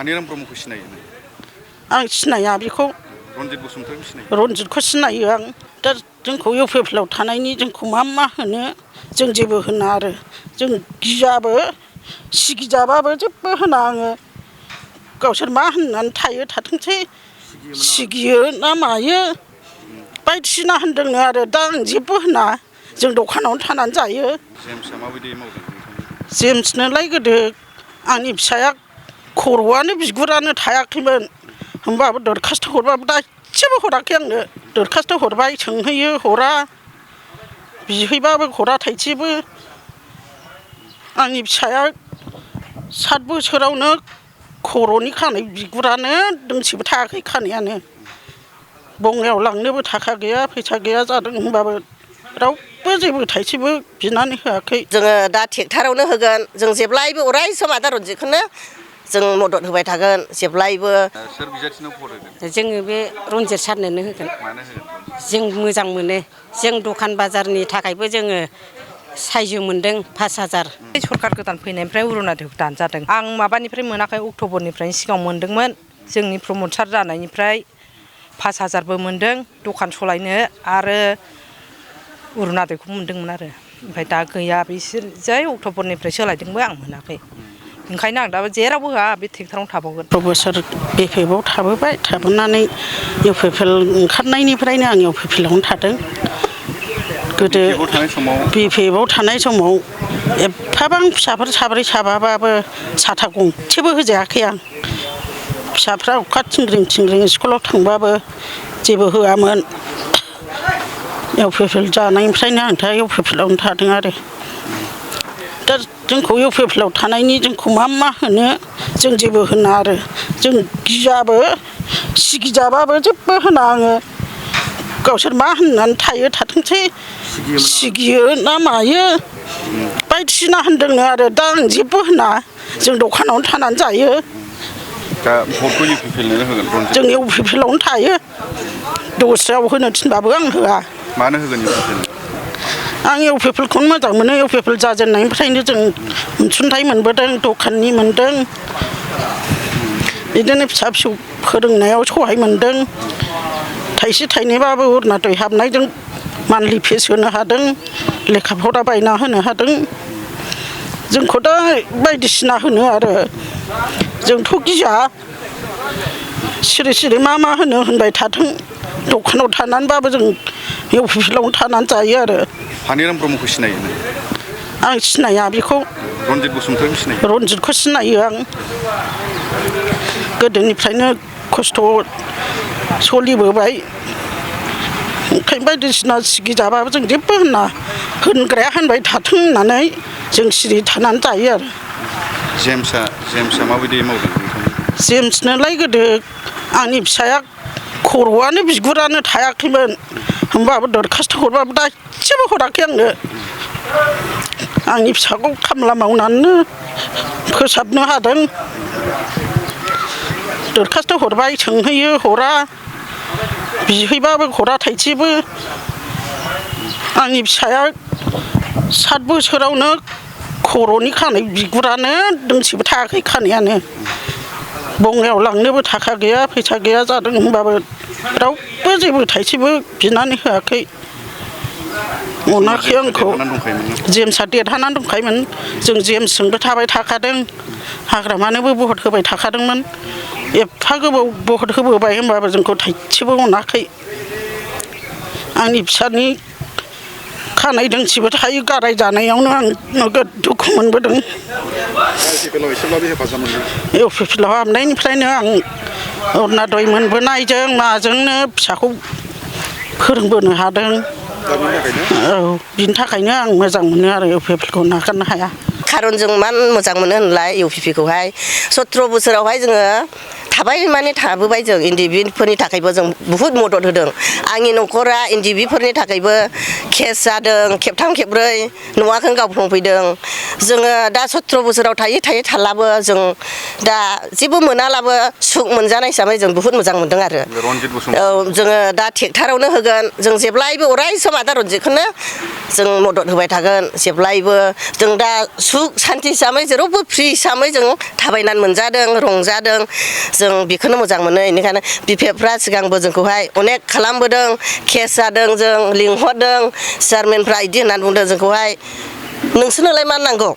हानिराम ब्रह्मखौ सिनायो? आं सिनाया बेखौ। रनजित बसुमतारिखौ सिनायो? रनजितखौ सिनायो आं। दा जोंखौ इउपिपिएलआव थानायनि जोंखौ मा होनो जों जेबो होना आरो जों गियाबो सिगिजाबाबो जेबो होना आङो। गावसोर मा होननानै थायो थाथोंसै, सिगियो ना मायो बायदिसिना होनदोंनो आरो दा आं जेबो होना। जों दखानावनो थानानै जायो। जेम्सआ माबायदि मावदों? जेम्सनोलाय गोदो आंनि फिसाया खर'आनो बिगुरानो थायाखैमोन होमबाबो दरखास्थ हरबाबो दा एसेबो हराखै आंनो। दरखास्थ हरबाय सोंहैयो हरा, बिहैबाबो हरा थाइसेबो। आंनि फिसाया 7 बोसोरावनो खर'नि खानाय बिगुरानो दोंसेबो थायाखै खानायानो। बङाइयाव लांनोबो थाखा गैया फैसा गैया जादों होनबाबो रावबो जेबो थाइसेबो बिनानै होआखै। जोङो दा ट्रेक्टरावनो होगोन, जों जेब्लायबो अराय सम आदा रनजितखौनो जों मदद होबाय थागोन जेब्लायबो। सोर बिजाथिनाव भट होगोन? जोङो बे रनजित सारनोनो होगोन। मानो होगोन? जों मोजां मोनो। जों दखान बाजारनि थाखायबो जोङो सायज मोनदों 5000। सरकार गोदान फैनायनिफ्राय अरुण'दयखौ दानजादों। आं माबानिफ्राय मोनाखै, अक्ट'बरनिफ्रायनो सिगां मोनदोंमोन। जोंनि प्रमद सार जानायनिफ्राय 5000बो मोनदों दखान सलायनो आरो अरुण'दयखौ मोनदोंमोन आरो। ओमफ्राय दा गैया, बिसोर जै अक्ट'बरनिफ्राय सोलायदोंबो आं मोनाखै। ओंखायनो आं दा जेरावबो होआ, बे ट्रेक्टरावनो थाबावगोन। 6 बोसोर बिपिएफआव थाबोबाय, थाबोनानै इउपिपिएल ओंखारनायनिफ्रायनो आं इउपिपिएलआवनो थादों। गोदो बिपिएफआव थानाय समाव एफाबां फिसाफोर साब्रै साबाबाबो साथा गंसेबो होजायाखै आं। फिसाफ्रा अखा थिंग्रिं स्कुलाव थांबाबो जेबो होआमोन। इउपिपिएल जानायनिफ्रायनो आं दा इउपिपिएलआवनो थादों आरो। दा जोंखौ इउपिपिएलआव थानायनि जोंखौ मा होनो जों जेबो होना आरो जों गियाबो सिगिजाबाबो जेबो होना आङो। गावसोर मा होननानै थायो थाथोंसै, सिगियो ना मायो बायदिसिना होनदोंनो आरो दा आं जेबो होना। जों दखानावनो थानानै जायो। दा भटखौ इउपिपिएलनो होगोन? जों इउपिपिएलआवनो थायो। दस्रायाव होनो थिनबाबो आं होआ। मानो होगोन इउपिपिएल? आं इउपिपिएलखौनो मोजां मोनो। इउपिपिएल जाजेननायनिफ्रायनो जों अनसुंथाइ मोनबोदों, दखाननि मोनदों, बिदिनो फिसा फिसौ फोरोंनायाव सहाय मोनदों। थाइसे थाइनैबाबो अरुण'दय हाबनायजों मान्थलि फिस होनो हादों, लेखा फरा बायना होनो हादों। जोंखौ दा बायदिसिना होनो आरो जोंथ' गिया। सिरि सिरि मा होनो होनबाय थाथों। दखानाव थानानैबाबो जों इउपिपिएलआवनो थानानै जायो आरो। हानिराम ब्रह्मखौ सिनायो? आं सिनाया बेखौ। रनजित बसुमतारिखौ सिनायो? रनजितखौ सिनायो आं। गोदोनिफ्रायनो खस्थ' सोलिबोबाय, ओंखायनो बायदिसिना सिगिजाबाबो जों जेबो होना। होनग्राया होनबाय थाथों होननानै जों सिरि थानानै जायो आरो। जेम्सआ माबायदि मावदों? जेम्सनोलाय गोदो आंनि फिसाया खर'आनो बिगुरानो थायाखैमोन होमबाबो दरखास्थ हरबाबो दा एसेबो हराखै आंनो। आंनि फिसाखौ खामला मावनानैनो फोसाबनो हादों। दरखास्थ हरबाय सोंहैयो हरा, बिहैबाबो हरा थाइसेबो। आंनि फिसाया 7 बोसोरावनो खर'नि खानाय बिगुरानो दोंसेबो थायाखै खानायानो। बङाइयाव लांनोबो थाखा गैया फैसा गैया जादों होनबाबो रावबो जेबो थाइसेबो बिनानै होआखै, अनाखै आंखौ। जेम्सआ देरहानानै दंखायोमोन। जों जेम्सजोंबो थाबाय थाखादों, हाग्रामानोबो भट होबाय थाखादोंमोन। एफा गोबाव भट होबोबाय होनबाबो जोंखौ थाइसेबो अनाखै। आंनि फिसानि खानाय दोंसेबो थायो गाराय जानायावनो आं नोगोद दुखु मोनबोदों। इउपिपिएलआव हाबनायनिफ्रायनो आं अरुण'दय मोनबोनायजों माजोंनो फिसाखौ फोरोंबोनो हादों। औ, बिनि थाखायनो आं मोजां मोनो आरो इउपिपिएलखौ नागारनो हाया। खारन जों मान मोजां मोनो होनलाय इउपिपिएलखौहाय 17 बोसोरावहाय जोङो थाबाय माने थाबोबाय जों इन्दिबिफोरनि थाखायबो जों बुहुद मदद होदों आंनि न'खरा इन्दिबिफोरनि थाखायबो केस जादों खेबथाम खेबब्रै न'आखौनो गावफ्लंफैदों जोङो दा 17 बोसोराव थायै थायै थालाबो जों दा जेबो मोनालाबो सुख मोनजानाय हिसाबै जों बुहुद मोजां मोनदों आरो रनजित बसुमतारी औ जोङो दा ट्रेक्टरावनो होगोन जों जेब्लायबो अराय सम आदा रनजितखौनो जों मदद होबाय थागोन जेब्लायबो जों दा सुख सान्ति हिसाबै जेरावबो फ्रि हिसाबै जों थाबायनानै मोनजादों रंजादों जों बेखौनो मोजां मोनो बेनिखायनो बिफाफ्रा सिगांबो जोंखौहाय अनेक खालामबोदों केस जादों जों लिंहरदों चेयारमेनफ्रा बिदि होननानै बुंदों जोंखौहाय नोंसोरनोलाय मा नांगौ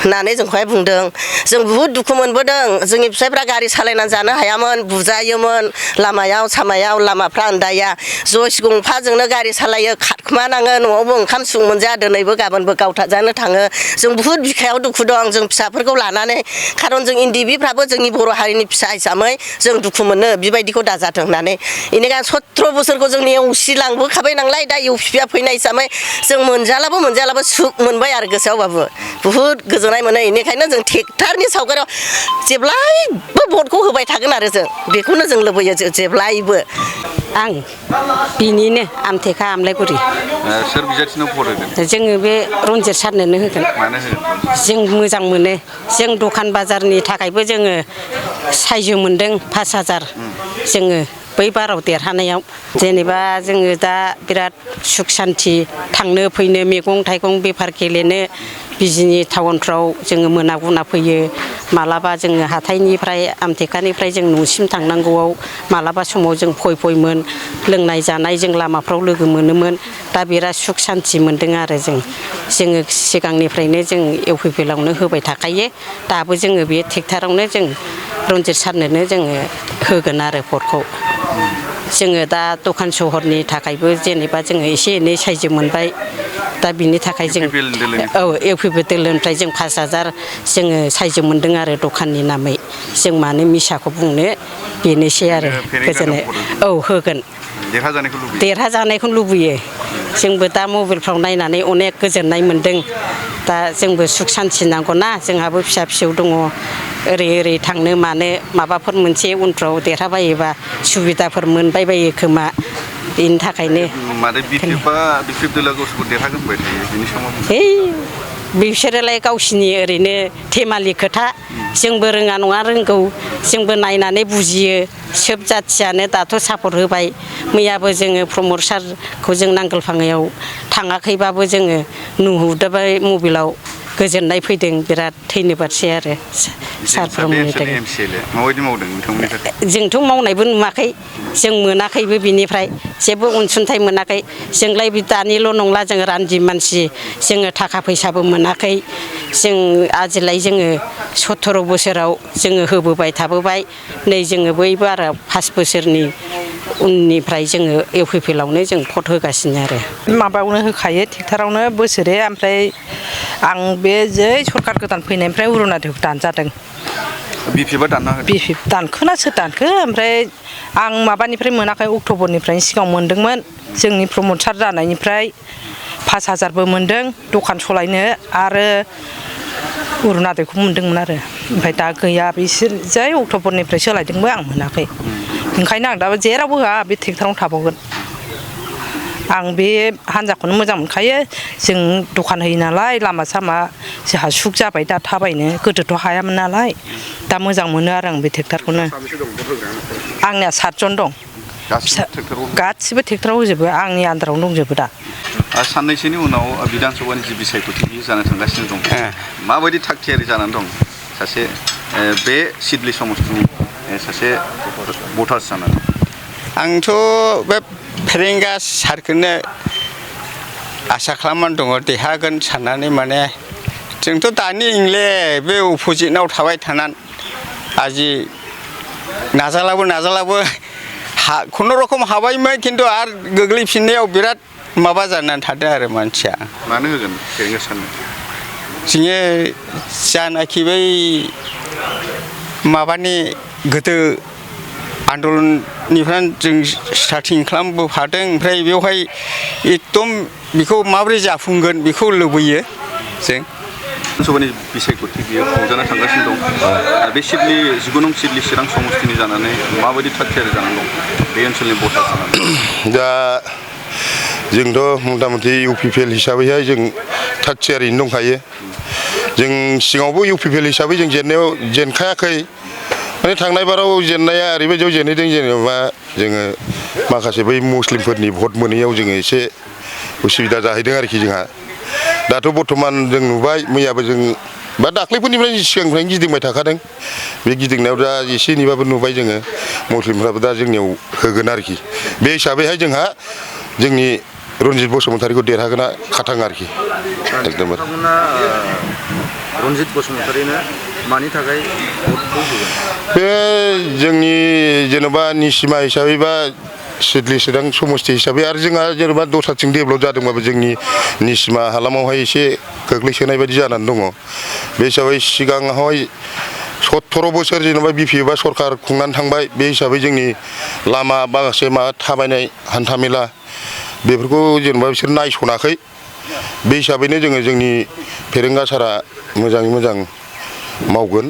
होननानै जोंखौहाय बुंदों जों बुहुद दुखु मोनबोदों जोंनि फिसाइफ्रा गारि सालायनानै जानो हायामोन बुजायोमोन लामायाव सामायाव लामाफ्रा आन्दाया जस गंफाजोंनो गारि सालायो खारखुमानाङो न'आवबो ओंखाम सुख मोनजाया दिनैबो गाबोनबो गावथाजानो थाङो जों बुहुद बिखायाव दुखु दं जों फिसाफोरखौ लानानै खारन जों इन्दिबिफ्राबो जोंनि बर' हारिनि फिसा हिसाबै जों दुखु मोनो बेबायदिखौ दाजाथों होननानै बेनिखायनो 17 बोसोरखौ जों नेवसिलांबोखाबाय नालाय दा इउपिआ फैनाय हिसाबै जों मोनजालाबो सुख मोनबाय आरो गोसोआवबाबो बुहुद गोजोननाय मोनो बेनिखायनो जों ट्रेक्टरनि सावगारियाव जेब्लायबो भटखौ होबाय थागोन आरो जों बेखौनो जों लुबैयो जेब्लायबो आं बिनिनो आमथेखा आमलायगुरि सोर बिजाथिनो भट होगोन जोङो बे रनजित सारनोनो होगोन मानो होगोन जों मोजां मोनो जों दखान बाजारनि थाखायबो जोङो सायज मोनदों 5000 जोङो बै बाराव देरहानायाव जेनेबा जोङो दा बिराद सुख सान्ति थांनो फैनो मैगं थाइगं बेफार गेलेनो बिजनि टाउनफ्राव जोङो मोना गुना फैयो मालाबा जोङो हाथाइनिफ्राय आमथेखानिफ्राय जों न'सिम थांनांगौआव मालाबा समाव जों फयमोन लोंनाय जानाय जों लामाफ्राव लोगो मोनोमोन दा बिराद सुख सान्ति मोनदों आरो जोङो सिगांनिफ्रायनो जों इउपिपिएलआवनो होबाय थाखायो दाबो जोङो बे ट्रेक्टरावनो जों रनजित सारनोनो जोङो होगोन आरो भटखौ जोङो दा दखान सहरनि थाखायबो जेनेबा जोङो एसे एनै सायज मोनबाय दा बिनि थाखाय जों औ इउपिपिएल दोलोनिफ्राय जों 5000 जोङो सायज मोनदों आरो दखाननि नामै जों मानो मिसाखौ बुंनो बेनोसै आरो गोजोननाय औ होगोन देरहाजानायखौ लुबैयो जोंबो दा मबाइलफ्राव नायनानै अनेक गोजोननाय मोनदों दा जोंबो सुख सान्ति नांगौना जोंहाबो फिसा फिसौ दङ ओरै थांनो मानो माबाफोर मोनसे उनफ्राव देरहाबायोबा सुबिदाफोर मोनबाय बायो खोमा बेनि थाखायनो बिसोरोलाय गावसिनि ओरैनो धेमालि खोथा जोंबो रोङा नङा रोंगौ जोंबो नायनानै बुजियो सोब जाथियानो दाथ' सापर्ट होबाय मैयाबो जोङो प्रमद सारखौ जों नांगोलफाङायाव थाङाखैबाबो जोङो नुहुरबाय मबाइलाव गोजोननाय फैदों बिराद धन्यबादसै आरो सारफोरमोननि थाखाय जोंथ' मावनायबो नुवाखै जों मोनाखैबो बिनिफ्राय जेबो अनसुंथाइ मोनाखै जोंलाय दानिल' नंला जों रान्दि मानसि जोङो थाखा फैसाबो मोनाखै जों आजिलाय जोङो 17 बोसोराव जोङो होबोबाय थाबोबाय नै जोङो बै बारा 5 बोसोरनि उननिफ्राय जोङो इउपिपिएलआवनो जों भट होगासिनो आरो माबायावनो होखायो ट्रेक्टरावनो बोसोरे ओमफ्राय आं बे जै सरकार गोदान फैनायनिफ्राय अरुणाचल दानजादों बिपिएफआ दानना होदों बिपिएफ दानखोना सोर दानखो ओमफ्राय आं माबानिफ्राय मोनाखै अक्ट'बरनिफ्रायनो सिगाङाव मोनदोंमोन जोंनि प्रमद सार जानायनिफ्राय 5000बो मोनदों दखान सलायनो आरो अरुणाचलखौ मोनदोंमोन आरो ओमफ्राय दा गैया बिसोर जै अक्ट'बरनिफ्राय सोलायदोंबो आं मोनाखै ओंखायनो आं दा जेरावबो होआ बे ट्रेक्टरावनो थाबावगोन आं बे हान्जाखौनो मोजां मोनखायो जों दखान होयो नालाय लामा सामा जोंहा सुख जाबाय दा थाबायनो गोदोथ' हायामोन नालाय दा मोजां मोनो आरो आं बे ट्रेक्टरखौनो आंनिया 7 जन दं गासिबो ट्रेक्टराव होजोबो आंनि आन्दारावनो दंजोबो दा साननैसोनि उनाव बिधान सभानि जि बिसायख'थि जानो थांगासिनो दं माबायदि थाग थियारि जानानै दं सासे बे सिडली समस्तिनि सासे भटार्स जानानै आंथ' बे फेरेंगा सारखौनो आसा खालामनानै दङ देरहागोन साननानै माने जोंथ' दानि इंले बे अपोजिटनाव थाबाय थानानै आजि नाजालाबो खुनुरखम हाबायमोन खिन्थु आरो गोग्लैफिननायाव बिराद माबा जानानै थादों आरो मानसिया मानो होगोन फेरेंगा सारनो जोङो जानाखि बै माबानि गोदो आन्दलननिफ्राय जों स्टार्टिं खालामबोफादों ओमफ्राय बेवहाय एकदम बेखौ माबोरै जाफुंगोन बेखौ लुबैयो जों सभानि बिसायख'थि बियो खुंजानो थांगासिनो दं बे सिडली 19 नं सिडली चिरां समष्टिनि जानानै माबायदि थागथियारि जानानै दं बे ओनसोलनि भटार जानानै दा जोंथ' मथा मथि UPPL हिसाबैहाय जों थागथियारिनो दंखायो जों सिगाङावबो UPPL हिसाबै जों जेनखायाखै माने थांनाय बाराव जेननाया ओरैबायदियाव जेनहैदों जेनेबा जोङो माखासे बै मुस्लिमफोरनि भट मोनैयाव जोङो एसे उसुबिदा जाहैदों आरोखि जोंहा दाथ' बर्थमान जों नुबाय मैयाबो जों बा दाख्लैफोरनिफ्राय सिगांनिफ्रायनो गिदिंबाय थाखादों बे गिदिंनायाव दा एसे एनैबाबो नुबाय जोङो मुस्लिमफ्राबो दा जोंनियाव होगोन आरोखि बे हिसाबैहाय जोंहा जोंनि रन्जित बसुमतारीखौ देरहागोना खाथां आरोखि एकदम रन्जित बसुमतारीनो मानि थाखाय भटखौ होगोन बे जोंनि जेनेबा निसिमा हिसाबै बा सिडली चिरां समष्टि हिसाबै आरो जोंहा जेनेबा दस्राथिं डेभेलप जादोंबाबो जोंनि निसिमा हालामावहाय एसे गोग्लैसोनाय बायदि जानानै दङ बे हिसाबै सिगाङावहाय 17 बोसोर जेनेबा BPF सरकार खुंनानै थांबाय बे हिसाबै जोंनि लामा माखासे थाबायनाय हान्थामेला बेफोरखौ जेनेबा बिसोर नायसनाखै बे हिसाबैनो जोङो जोंनि फेरेंगा सारा मोजाङै मोजां मावगोन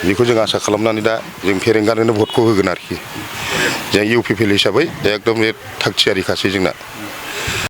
बेखौ जों आसा खालामनानै दा जों फेरेंगानोनो भटखौ होगोन आरोखि जों UPPL हिसाबै एकदम थागथियारिखासै जोंना